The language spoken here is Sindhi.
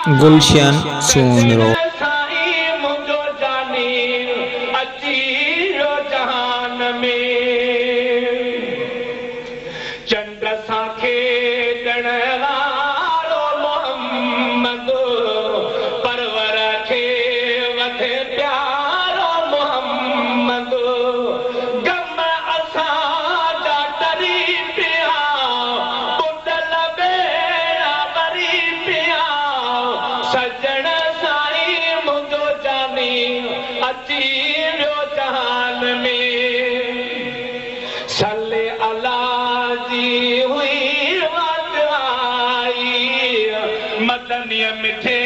گلشن سومرو. سائين منهنجو جاني اچي ويو جهان ۾. چنڊ سان کيڏڻ وارو محمد پرور کي وڌ پيارو محمد غم اسان جا ٽري پيا ٻڏل ٻيڙا ٻري پيا سڄڻ سائين منهنجو جاني اچي ويو جهان ۾. صلي الله جي هئي وات آئي مدنيء مٺي